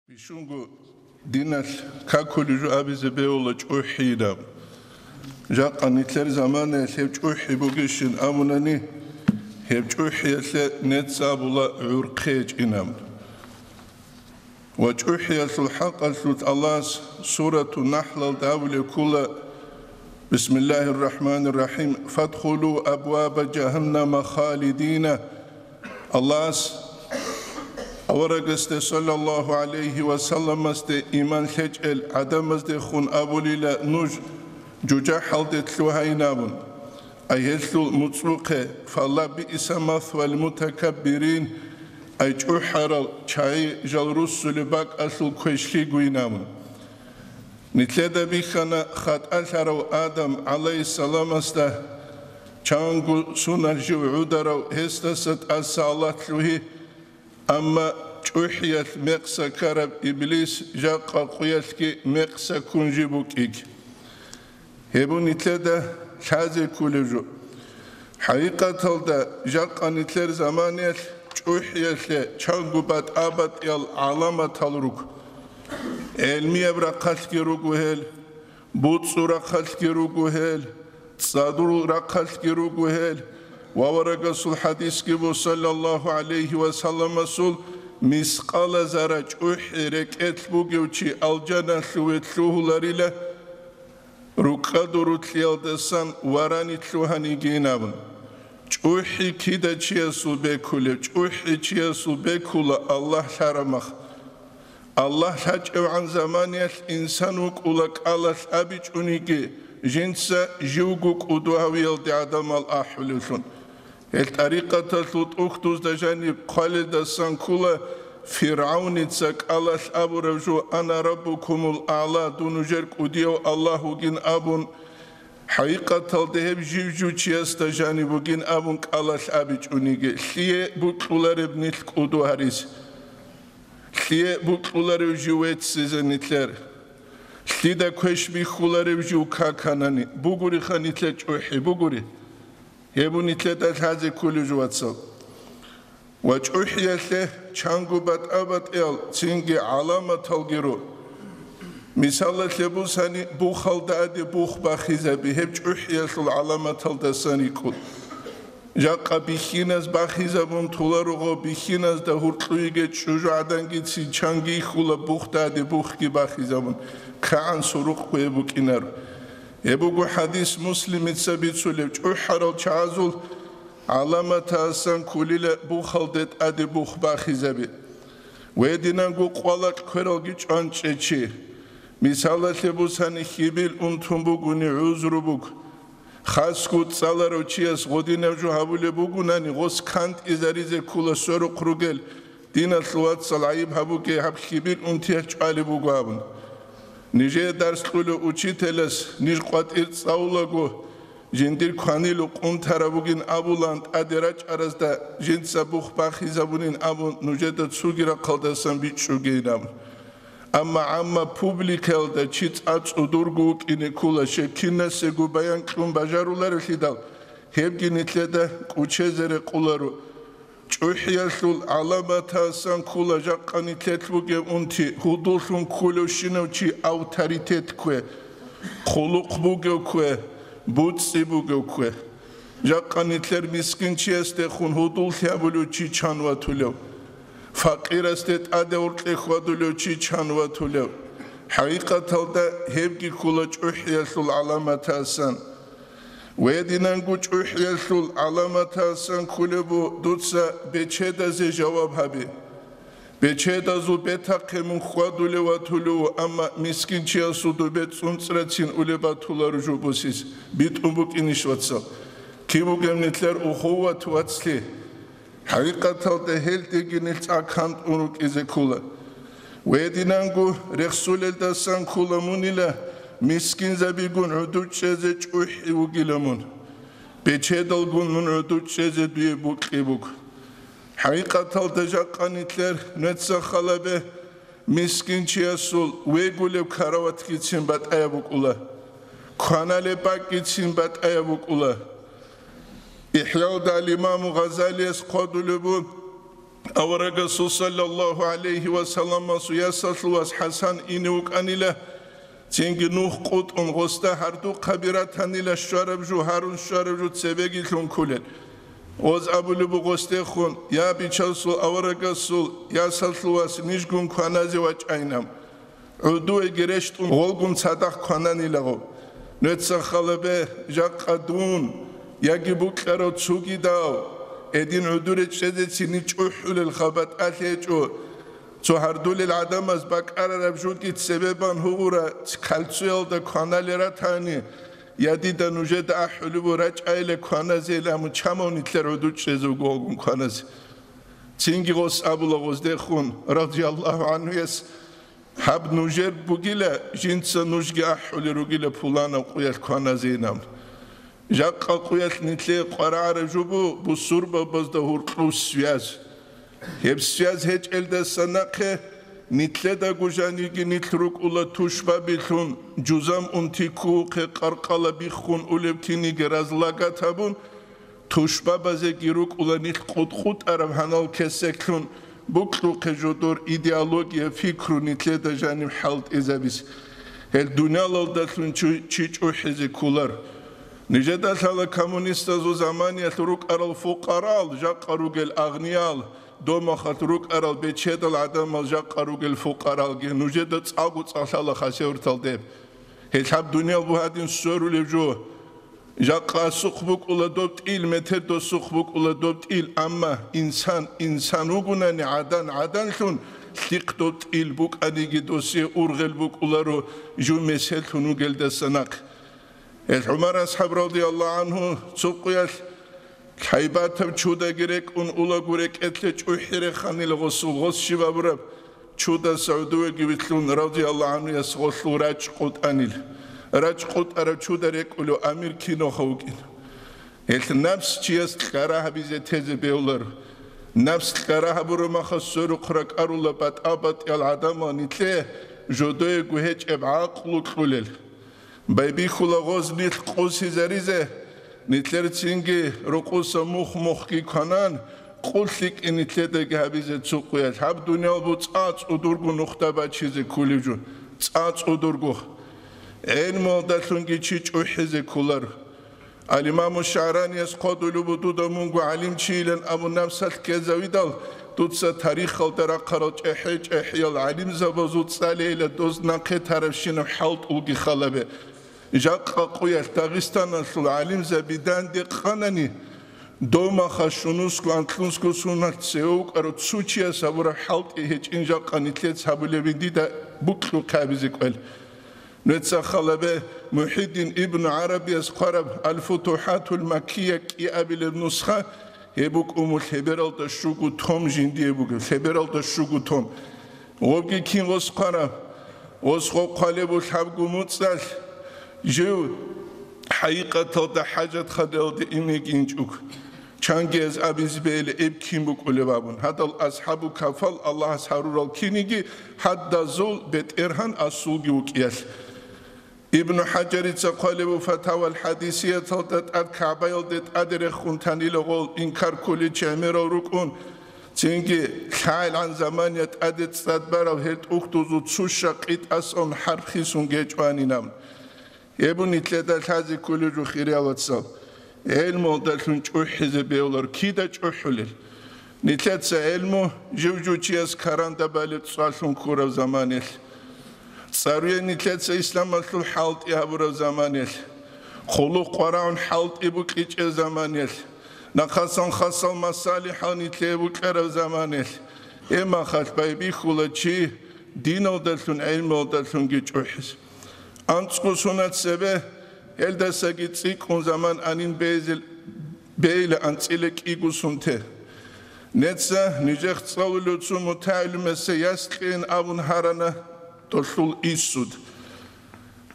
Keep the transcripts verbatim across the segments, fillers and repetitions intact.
Бищунго диналъ какулеб жо абизе бегьула чӀухӀи абун. Жакъа нилъер заманаялъ гьеб чӀухӀи бугищин абунани, гьеб чӀухӀиялъе нецц абула гӀурхъи гьечӀин абун. Ва чӀухӀиялъул хӀакъалъулъ Аллагьас Суратун-Нахлалда абулеб ккола: «Бисмиллагьир-рахӀманир-рахӀим. Фадхулу абваба жагьаннама халидина». Аллагьас аварагасде, саллаллагьу гӀалайгьи ва салламасде, иман лъечӀел гӀадамаздехун абулила нуж жужахӀалде лъугьайин абун. Ай гьелъул муцӀухъе: «Фалабиса масвал мутакаббирин», ай чӀухӀарал чагӀи жал руссулеб бакӀалъул квешлъи гуйин абун. Нилъеда бихьана хатӀалъарав Адам гӀалайгьиссаламасда, чанго сунал жив гӀударав гьесдаса тӀаса Аллагь лъугьи, амма чӀухӀиялъ мекъса ккараб Иблис жакъа къуялъги мекъса ккун жиб букӀин. Гьеб нилъеда лъазе кколеб жо. ХӀакъикъаталда, жакъа нилъер заманаялъ чӀухӀиялъе чанго батӀа-батӀиял гӀаламатал руго. ГӀелмияб рахъалъги руго гьел, буцӀцӀу рахъалъги руго гьел, цӀадул рахъалъги руго гьел, ва аварагасул хадисги буго, саллаллагьу гӀалайгьи ва салламасул: «Мискъала зарра чӀухӀи рекӀелъ бугев чи алжаналъуве лъугьуларила, рукъа-дурутлъиялдасан варани лъугьанигин», абун. ЧӀухӀи кида чиясул бекулеб? ЧӀухӀи чиясул бекула Аллагь лъарамах. Аллагь лъачӀевгӀан заманиялъ инсан вукӀула кӀалалъ абичӀониги, жинца живго кӀудо гьавиялде гӀадамал ахӀулевлъун. Гьел тӀарикъаталъул тӀухьдузда жаниб хъвалелдасан ккола, ФиргӀавница кӀалалъ абураб жо: «Ана раббукумул аъла», дун нужер кӀудияв Аллагь вугин абун, хӀакъикъаталда гьеб жив-жив чиясда жаниб бугин абун кӀалалъ абичӀониги, лъие букьулареб нилъ кӀудо гьаризе? Лъие букьуларев жив веццизе нилъер? Лъида квеш бихьуларев жив каканани? Бугуриха нилъер чӀухӀи, бугури. Гьеб нилъеда лъазе кколеб жо, вацал. Ва чӀухӀиялъе чанго батӀа-батӀиял цинги гӀаламаталги руго. Мисалалъе бусани, бухалда аде бух бахизаби, гьеб чӀухӀиялъул гӀаламаталдасан рикӀкӀун. Жакъа бихьиназ бахизабун толаруго, бихьиназда гьуркьуйиги чӀужугӀадангицин чанги ихьула, бухдаде бухги бахизабун, кагӀан сурукъго гьеб букӀинаро. Гьеб буго хадис Муслимица бицулеб: чӀухӀарал чагӀазул гӀаламатасан кколила бухалде тӀаде бух бахизаби. Гьединанго къвалакь квералги чӀванчӀечи. Мисалалъе бусани, хьибил унтун бугони гӀузру буго. Хасго цӀаларав чияс гьединаб жо гьабулеб бугонани, гъос кантӀизаризе ккола сверухъ ругел: «Диналъул вацал, гӀайиб гьабуге, гьаб хьибил унтиялъ чӀвалеб буго», – абун. Нижее дарс кьулев учителас ниж къватӀир цӀалулаго, жиндир кванилу къунтараб бугин абулаан тӀаде рачӀаразда жинца бух бахизабунин абун нужеда цоги рахъалдасан бичӀчӀугейин абун. Амма гӀамма публикаялда чи цӀа цӀудурго вукӀине ккола, щай кинасего баян кьун бажаруларелъидал, гьебги нилъеда кӀучезе рекъоларо. ЧӀухӀиялъул гӀаламатасан ккола жакъа нилъелъ бугеб унти, гьудуллъун кколевщинав чи авторитет ккве, хъулухъ бугев ккве, буцӀцӀи бугев ккве. Жакъа нилъер мискинчиясдехун гьудуллъи гьабулев чи чан ватулев, факъирасде тӀаде гьоркье хьвадулев чи чан ватулев. ХӀакъикъаталда гьебги ккола чӀухӀиялъул гӀаламатасан. Гьединанго чӀухӀиялъул гӀаламатасан кколеб буго дуца бечедазе жаваб гьаби. Бечедазул бетахъе мун хьвадулев ватулев, амма мискинчиясул добе цӀунцӀрацин улеб батулар жубусис битӀун букӀинищ, вацал? Киб бугеб нилъер ухуват, вацлъи? ХӀакъикъаталда гьелдеги нилъ цӀа кантӀун рукӀизе ккола. Гьединанго рехсулелдасан ккола мунила мискинзабигун гӀодов чӀезе чӀухӀи вугила мун. Бечедалгун мун гӀодов чӀезе дуе бокьи буго. ХӀакъикъаталда жакъа нилъер нуца халабе мискинчиясул вегулеб караватгицин батӀаяб букӀула, кваналеб бакӀгицин батӀаяб букӀула. ИхӀялда ал-Имаму Гъазалияс хъвадулеб буго: Аварагасул саллаллагьу гӀалайгьи ва салламасул ясалъул вас ХӀасан ине вукӀанила, цинги нух къутӀун гъосда гьардухъаби ратанила, щвараб жо, гьарун щвараб жо цебеги лъун кколел. Гъоз абулеб буго гъосдехун: «Я, Бичасул аварагасул ясалъул вас, нижгун кваназе вачӀайнам». ГӀудуеги рещтӀун гъолгун цадахъ квананилаго. Нуца халабе, жакъа дун, яги букьарав цогидав, гьедин гӀудуре чӀезецин чӀухӀулел хабатӀалъи гьечӀо. Цо гьардулел гӀадамаз бакӀарараб жуги цебе бан гьугъура кальцуялда кваналел ратани, я дида нужеда ахӀулеб рачӀайила кваназе, ламу чамав нилъер гӀуду чӀезе вуго гъолгун кваназе. Цинги гъос абула гъоздехун, радияллагьу гӀанхуяс, гьаб нужер бугила, жинца нужги ахӀулел ругила пуланаб къуялъ кваназейилан. Жакъа къуялъ нилъее къварагӀараб жо буго бусурбабазда гьуркьуб связь. Гьеб связь гьечӀелдаса нахъе нилъедаго жаниги нилъ рукӀула тушбабилъун, жузам унти ккухъе къаркъала биххун улеб киниги разлагат гьабун, тушбабазеги рукӀула нилъ къутӀ-къутӀараб гьанал кесеклъун, букьухъе жодор идеология, пикру нилъеда жаниб хӀалтӀизабизе. Гьел дуниялалдалъун чи, чи чӀухӀизе кколар. Нижеда лъала коммунистазул заманиялъ рукӀарал фукъарал, жакъа ругел агъниял, домахалъ рукӀарал бечедал гӀадамал, жакъа ругел фукъаралги, нужеда цӀакъго цӀакъ лъала хасевртал деб. Гьел гьаб дуниял бугьадин сверулев жо. Жакъа сухъ букӀула доб тӀил, метер досухъ букӀула доб тӀил, амма инсан инсан вугунани, гӀадан гӀаданлъун, лъихъ доб тӀил букӀаниги досие ургъел букӀуларо жив меселлъун вугелдаса нахъ. Гьел ГӀумар асхӀаб радияллагьу гӀанхӀу цо къуялъ лъайбатаб чудаги рекӀун улаго рекӀелъе чӀухӀи реханила гъосул, гъос щиб абураб? Чудаса гӀодовеги вилълъун, радияллагьу гӀанхуяс гъолъул рачӀ къутӀанил. РачӀ къутӀарав чуда рекӀулев амир киноха вукӀин. Гьелъ напс чияс кьара гьабизе тезе бегьулар. Напс кьара гьабураб махас сверухъ ракӀарула батӀа-батӀиял гӀадамал нилъее жодоего гьечӀеб гӀакълу кьулел. Байбихьула гъоз нилъ къусизаризе, нилъер цинги рокъоса мухъ-мухъги кванан, къулъ лъикӀин нилъедаги гьабизе цо къуялъ. Гьаб дуниял буцӀа цӀудурго нухда бачизе кколев жо, цӀа цӀудурго. ГӀелмуялдалъунги чи чӀухӀизе кколар. Ал-Имаму ШагӀранияс хъодулеб буго дуда мунго гӀалимчийилан абун напсалъ ккезавидал, дуца тарихалда рахъарал чӀехӀе-чӀехӀиял гӀалимзабазул цӀалейила доз нахъе тарабщинаб хӀалтӀулги халабе. Жакъа къуялъ Дагъистаналъул гӀалимзаби данде къанани, домаха щунусго анлънусго суналъ цеве вукӀарав цо чияс гьабураб хӀалтӀи гьечӀин жакъа нилъец гьабулебин дида букьухъе гьабизе кӀвел. Нуца халабе МухӀиддин ибн ГӀарабияс хъвараб Ал-Футухатул Маккия кӀиабилеб нусха, гьеб букӀун лъебералда щуго том жиндие бугеб, лъебералда щуго том. Гъобги кин гъос хъвараб? Гъос гъоб хъвалеб лъабго муцӀалъ, жив хӀакъикъаталда хӀажат хадалде инеги инчӀого. Чангияз абизе бегьила эб кин букӀулеб абун. Гьадал асхӀабу кафал Аллагьас гьарурал киниги гьадазул бетӀергьан асулги вукӀиялъ. Ибну ХӀаджарица хъвалеб Фатавал ХӀадисияталда тӀад КагӀбаялде тӀаде рехун танила гъол инкар кколел чагӀи мерал рукӀун, цинги лъагӀелгӀан замания тӀаде цӀад бараб гьел тӀухьдузул цо щакъи тӀасан хӀарп хисун гьечӀо анинаб. Гьеб нилъеда лъазе кколел жо, хириял вацал, гӀелмуялдалъун чӀухӀизе бегьулар кида чӀухӀулел. Нилъеца гӀелму жив-жив чияс каранда балеб цӀалъун ккураб заманиялъ, цӀаруе нилъеца исламалъул хӀалтӀи гьабураб заманиялъ, хъулухъ къварагӀун хӀалтӀи букьичӀеб заманиялъ, нахъасан хасал масалихӀал нилъее букьараб заманиялъ, гьеб махалъ байбихьула чи диналдалъун, гӀелмуялдалъунги чӀухӀизе. АнцӀго сунат цебе, гьелдасаги цӀикӀкӀун заман анин бейзил-, бейила анцӀила кӀиго сунте. Неца нижехъ цӀалулев цо мутагӀилимасе яс кьейин абун гьарана долъул иссуд.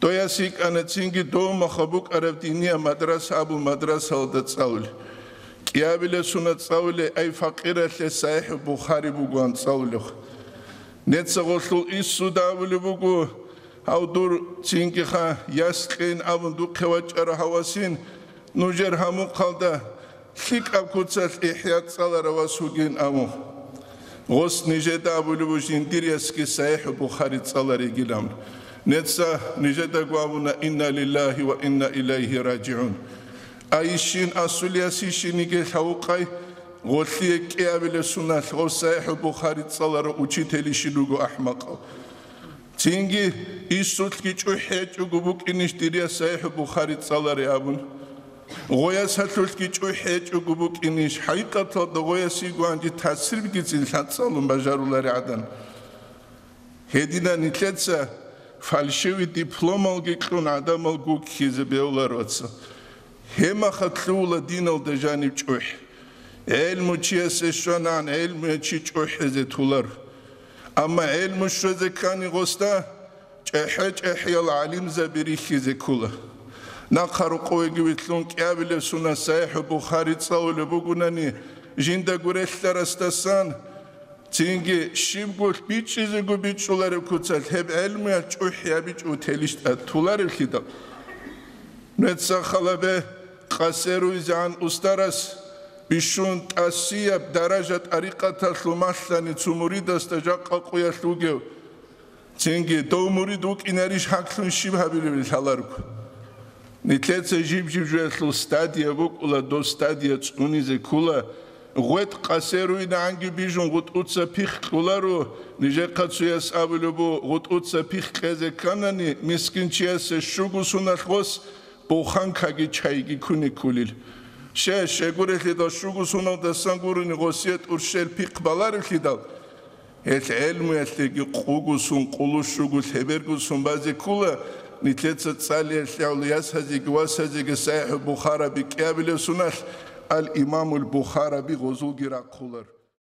Дой яс йикӀана цинги дов маха букӀараб диниял мадраса абул мадрасалда цӀалулев. КӀиабилеб сунат цӀалулей, ай факъиралъе СахӀихӀ Бухари бугоан цӀалулев. Неца гъолъул иссуда абулеб буго, гьав дур цинги ха яс кьейин абун духъе вачӀарав гьавасин, нужер гьамухъалда лъикӀаб куцалъ ихӀя цӀаларав вас вугин абун. Гъос нижеда абулеб буго жиндир ясги СахӀихӀул Бухари цӀаларигилан. Нижеца нижедаго абуна: «Инна лиллагьи ва инна илайгьи ражигӀун». Айищин асул ясищиниги лъавукъай, гъолъие кӀиабилеб соналъ гъов СахӀихӀул Бухари цӀаларав учителищин вуго ахӀмакъав. Цинги исулъги чӀухӀи гьечӀого букӀинищ дир яс СахӀихӀул Бухари цӀаларей абун? Гъоясалъулъги чӀухӀи гьечӀого букӀинищ? ХӀакъикъаталда гъоясиго гьанже тасирбигицин лъан цӀалун бажарулари гӀадан. Гьединан нилъеца фальшивый дипломалги кьун гӀадамал гуккизе бегьуларо, вацал. Гьемахъа лъугьула диналда жаниб чӀухӀ. ГӀелму чиясе щванагӀан гӀелмуяв чи чӀухӀизе тулар. Амма гӀелму щвезе ккани гъосда, чӀехӀе-чӀехӀиял гӀалимзаби рихьизе ккула. Нахъа рокъовеги вилълъун кӀиабилеб соналъ СахӀихӀул Бухари цӀалулеб бугунани, жиндаго релълъарасдасан, цинги щибго бичӀчӀизего бичӀчӀулареб куцалъ гьеб гӀелмуялъ чӀухӀи гьабичӀого телищ тӀад туларевлъидал. Нуеца халабе къасеруйзегӀан устарас бищун тӀасияб даража тӀарикъаталъул малъани цо муридасда жакъа къуялъ вугев, цинги дов мурид вукӀинарищ гьаклъун щиб гьабилеб лъаларго. Нилъеца жиб-жиб жоялъул стадия букӀула, дов стадия цӀунизе ккула, гъветӀ къасеруйнагӀанги бижун гъутӀуца пихъ кьоларо, нижехъа цояс абулеб буго, гъутӀуца пихъ кьезе кканани, мискинчиясе щуго соналъ гъос буханкаги чайги куни ккулел. Щай, щайгурелъидал щуго соналдасан гурони гъосие тӀурщел пихъ баларевлъидал, гьелъ гӀелмуялъеги къуго сон, къулу щуго лъеберго сон базе ккула, нилъеца цӀалиялъ гӀоло ясазеги васазеги СахӀихӀул Бухараби кӀиабилеб соналъ, ал-Имамул Бухараби гъозулги рахъулар.